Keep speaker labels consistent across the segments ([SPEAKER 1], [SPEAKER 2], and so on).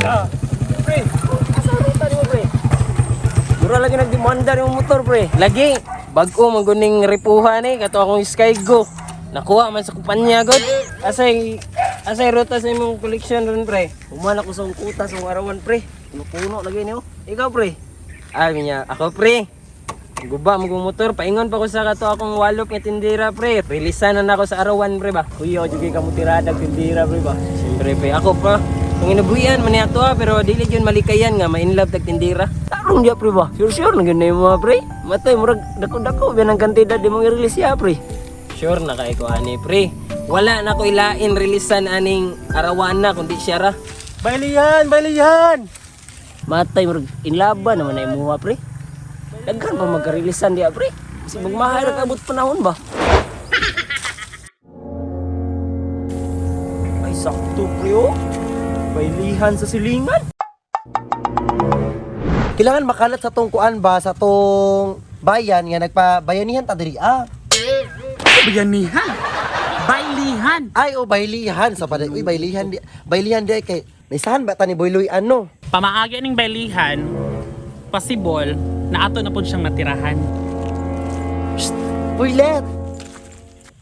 [SPEAKER 1] Ah, pre. Asa ruta nimo, pre? Mura lagi nagdemanda nimo motor, pre. Lagi bag-o man guning ripuha ni kato akong Skygo. Nakuha man sa kumpanya god. Asay asay ruta sa imong koleksyon ron, pre? Human ako sa kuta sa arawan, pre. Puno lagi niyo. Ikaw, pre. Ay niya, ako, pre. Guba mo kong motor, paingon pa ko sa kato akong walop nga tindera, pre. Releasean na nako sa arawan, pre ba. Kuya, jud kay kamo tirada tindera, pre ba. Siyempre, pre, ako pa. Kung inabuyan man niya to ah, pero dili gyud malikayan nga ma-inlove tag tindera. Tarong diya, pre ba. Sure sure lang gyud na yung mga pre. Matay murag dako-dako biyan ang kantidad di mong i-release ya, pre. Sure na kay ko ani, pre. Wala na ko ilain releasean aning arawan na kundi siya ra.
[SPEAKER 2] Bailihan! Bailihan!
[SPEAKER 1] Matay murag inlaban naman na imuha, pre. Daghan pa magka-releasean diya, pre. Kasi magmahay ra kabot panahon ba.
[SPEAKER 2] Ay, sakto, pre, oh. Bailihan sa silingan.
[SPEAKER 3] Kailangan makalat sa tong kuan ba sa tong bayan nga nagpabayanihan ta diri ah.
[SPEAKER 4] Bayanihan. Bailihan.
[SPEAKER 3] Ay o baylihan sa paday. Uy, baylihan di baylihan di ay kay naisahan ba ta ni Boyloy ano?
[SPEAKER 4] Pamaagi ning bailihan, possible na ato na pud siyang matirahan.
[SPEAKER 3] Boylet,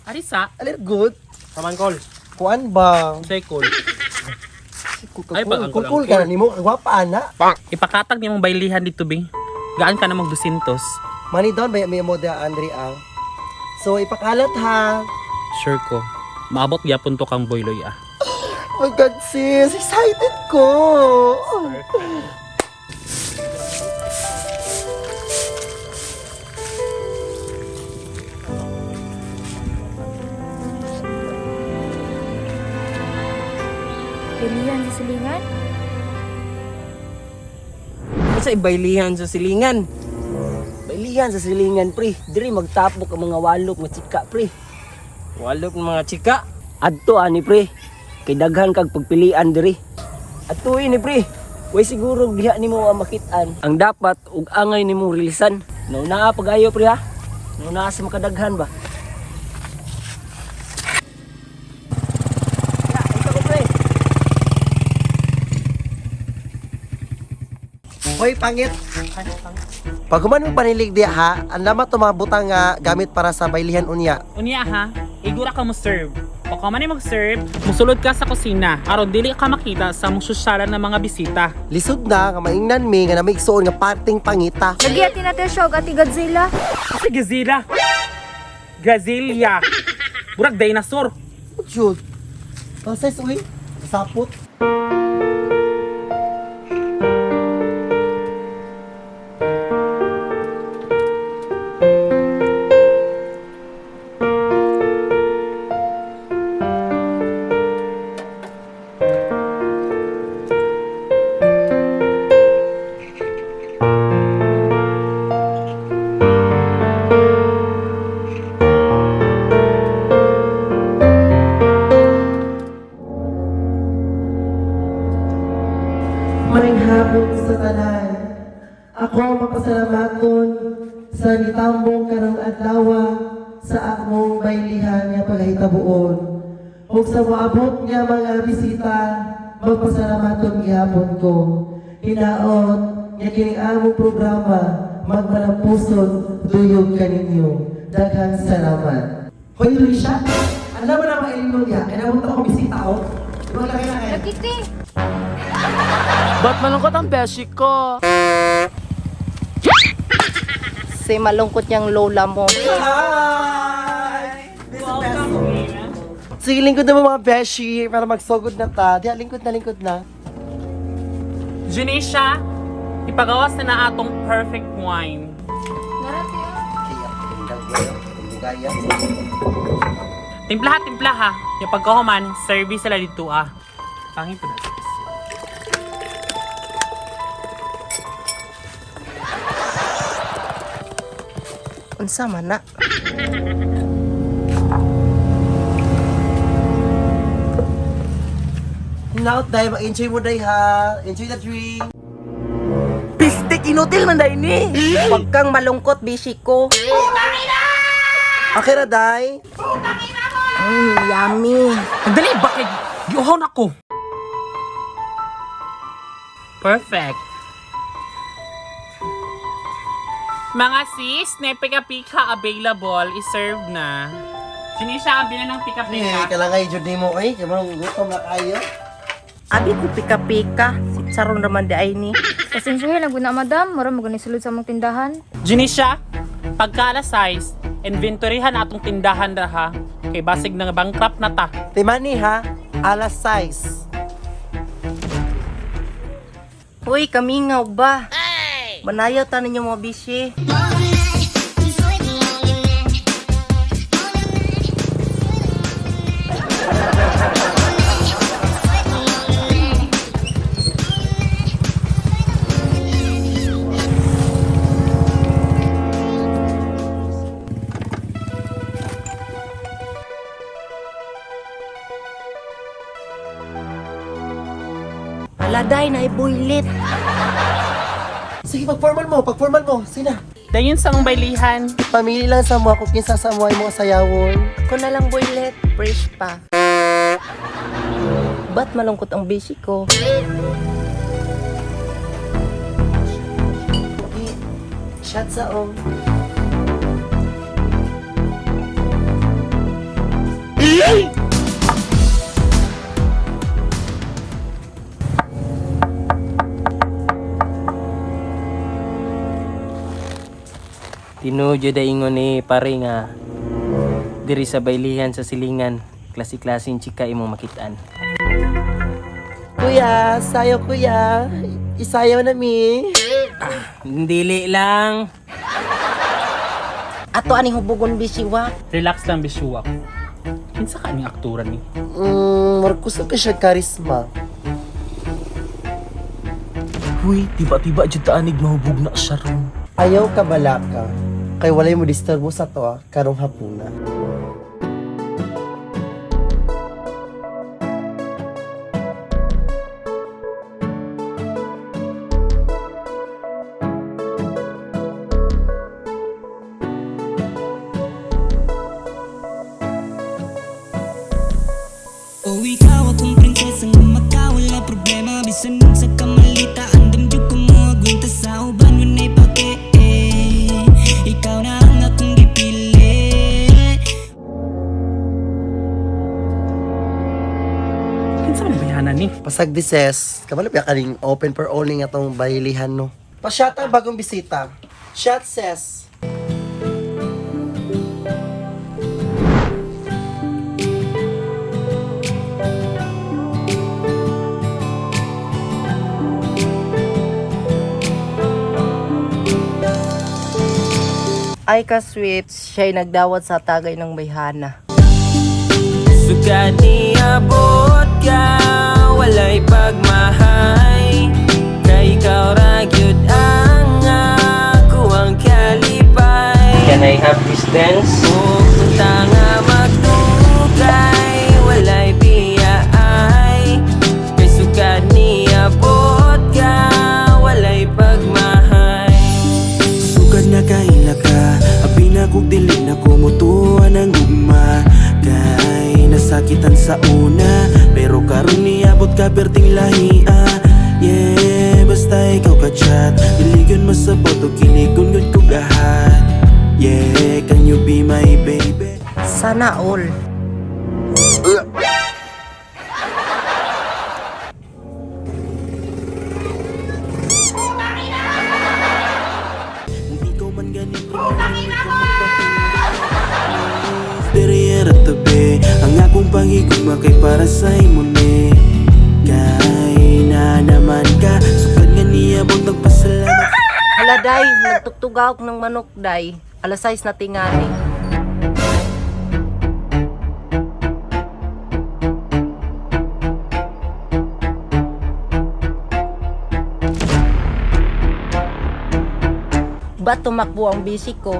[SPEAKER 4] Arisa,
[SPEAKER 3] alir good.
[SPEAKER 2] Kaman, call.
[SPEAKER 3] Kuan ba?
[SPEAKER 4] say cool. Ay,
[SPEAKER 3] Kul
[SPEAKER 4] pag-
[SPEAKER 3] kul kul ka na nimo, gwapa ana.
[SPEAKER 4] Ipakatag nimong bailihan dito bi. Gaan ka na mag 200.
[SPEAKER 3] Money down ba may mo da Andre ah. So ipakalat ha.
[SPEAKER 4] Sure ko. Maabot gyapon to kang boyloy ah.
[SPEAKER 3] Oh my God, sis! Excited ko!
[SPEAKER 5] Pilihan sa silingan?
[SPEAKER 1] Unsa baylihan sa silingan? Baylihan sa silingan, pre. Diri magtapok ang mga walop nga chika, pre. Walop ng mga chika? Adto ani, pre. Kay daghan kag pagpilian diri. Adto ini, pre. Way siguro diha nimo ang makit-an. Ang dapat ug angay nimo rilisan. Naunaa pag-ayo, pre ha. Naunaa sa makadaghan ba. Ya, ito ko, pre.
[SPEAKER 3] Hoy, pangit! Pag human mo panilig di ha, ang lama to mga butang nga gamit para sa baylihan unya.
[SPEAKER 4] Unya ha, igura ka mo serve. Pagka man mag-serve, musulod ka sa kusina aron dili ka makita sa mong sosyalan ng mga bisita.
[SPEAKER 3] Lisod na nga maingnan mi nga namigsuon nga parting pangita.
[SPEAKER 5] Lagi ati natin siya og ati Godzilla.
[SPEAKER 4] Kasi Gazilla. Gazilla. Burag dinosaur.
[SPEAKER 3] Jud. Process uy. Sapot. Maring hapon sa tanan. Ako mapasalamaton sa nitambong karong adlaw sa akong baylihan nga paghahitabuon. Ug sa moabot nga mga bisita, magpasalamaton gihapon ko. Hinaot nga kining among programa magmalampuson duyog kaninyo. Daghang salamat. Hoy Luisa, alam mo na mailingkod diha, kaya napunta ko bisita oh. Maglaki-laki.
[SPEAKER 5] Lagi ti.
[SPEAKER 2] Ba't malungkot ang beshi ko?
[SPEAKER 6] Kasi malungkot niyang lola mo.
[SPEAKER 3] Hi! This is Beso. Sige, lingkod na mo mga beshi para magsugod na ta. Diya, lingkod na, lingkod na.
[SPEAKER 4] Janisha, ipagawas na na atong perfect wine.
[SPEAKER 5] Narati ah.
[SPEAKER 4] Timpla ha, timpla ha. Yung pagkahuman, service sila dito ah. Pangit po na.
[SPEAKER 6] Unsa man na?
[SPEAKER 3] Now, dahil mag-enjoy mo day ha. Enjoy the drink.
[SPEAKER 2] Pistik Inutil man dai ni.
[SPEAKER 6] Huwag kang malungkot, bishi ko.
[SPEAKER 3] Okay ra, day.
[SPEAKER 6] Yummy.
[SPEAKER 4] Dali ba kay giuhaw na ko. Perfect. Mga sis, na pika-pika available, i-serve na. Sinisha, ang bilan ng
[SPEAKER 3] Eh,
[SPEAKER 4] pika-pika.
[SPEAKER 3] kalangay jud nimo eh. Kay mo gutom na kayo.
[SPEAKER 6] Abi ko pika-pika. Sitsaron raman di ay ni.
[SPEAKER 5] Pasensyahin lang gud na madam, mura mo sulod sa among tindahan.
[SPEAKER 4] Junisha, pagka alas size, inventoryhan atong tindahan ra ha. Kay basig nga bankrupt na ta.
[SPEAKER 3] Timani ha, alas 6.
[SPEAKER 6] Uy, kamingaw ba? Manayaw ta ninyo mga bishi. Aladay na ibuilit.
[SPEAKER 3] Sige, pag-formal mo, pag-formal mo. Sina?
[SPEAKER 4] Dayon sa ang baylihan.
[SPEAKER 3] Pamili lang sa mga kung kinsa sa mga imong sayawon.
[SPEAKER 6] Ko na lang boylet, fresh pa. Ba't malungkot ang bishi ko?
[SPEAKER 3] Shot sa ong.
[SPEAKER 1] Tinuod jud ingon ni pare nga diri sa baylihan sa silingan, klase-klaseng chika imong makitaan.
[SPEAKER 3] Kuya, sayo kuya. Isayaw na mi.
[SPEAKER 1] Dili lang.
[SPEAKER 6] Ato aning hubugon bishi wa.
[SPEAKER 4] Relax lang, bishuwa ko. Kinsa ka aning aktura ni?
[SPEAKER 3] Marcos pa siya karisma.
[SPEAKER 2] Huy, tiba-tiba jud ta anig mahubog na siya ron.
[SPEAKER 3] Ayaw ka balaka. Kay walay mo disturbo sa to ah, karong hapuna.
[SPEAKER 7] O ikaw akong prinsesa nga makawala problema. Bisan sa kamalita, andam jud ko mo agwenta sa uban walay pake eh. Ikaw na ang akong gipili.
[SPEAKER 4] Kinsa man bayhanan ni?
[SPEAKER 3] Pasag bises, kabalo ba kaning open for all nga tong baylihan no. Pa-shot ang bagong bisita. Shot ses.
[SPEAKER 6] Ay ka sweet, siya'y nagdawat sa tagay ng bayhana.
[SPEAKER 1] Sugad niabot ka, walay pagmahay. Kay ikaw ra gyud ang ako ang kalipay. Can I have this dance? Pupunta nga magdugay, walay biyaay. Kay sugad niabot ka, walay pagmahay.
[SPEAKER 8] Sugad na kaila ka. Abi na kog dili na ko mutuan ang gugma. Kay nasakitan sa una, pero karon niabot ka perting lahia. Yeah, basta ikaw ka chat. Diligon masabot o kiligon gud ko gahat. Yeah, can you be my baby?
[SPEAKER 6] Sana all.
[SPEAKER 8] Kung ikaw man ganito, Derriere tabi. Ang akong pangigugma kay para sa imo ni. Kay na naman ka. Sukad nga niabot nagpasalamat.
[SPEAKER 6] Hala day, nagtugtugawok ng manok day. Alas 6 na tingali. Ba't tumakbo ang bisi ko?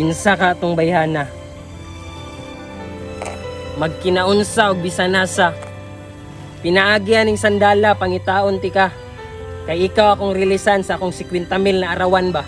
[SPEAKER 1] Kinsa ka atong bayhana? Magkinaunsa og bisanasa. Pinaagi aning sandala pangitaon ti ka. Kay ikaw akong rilisan sa akong 50 mil na arawan ba.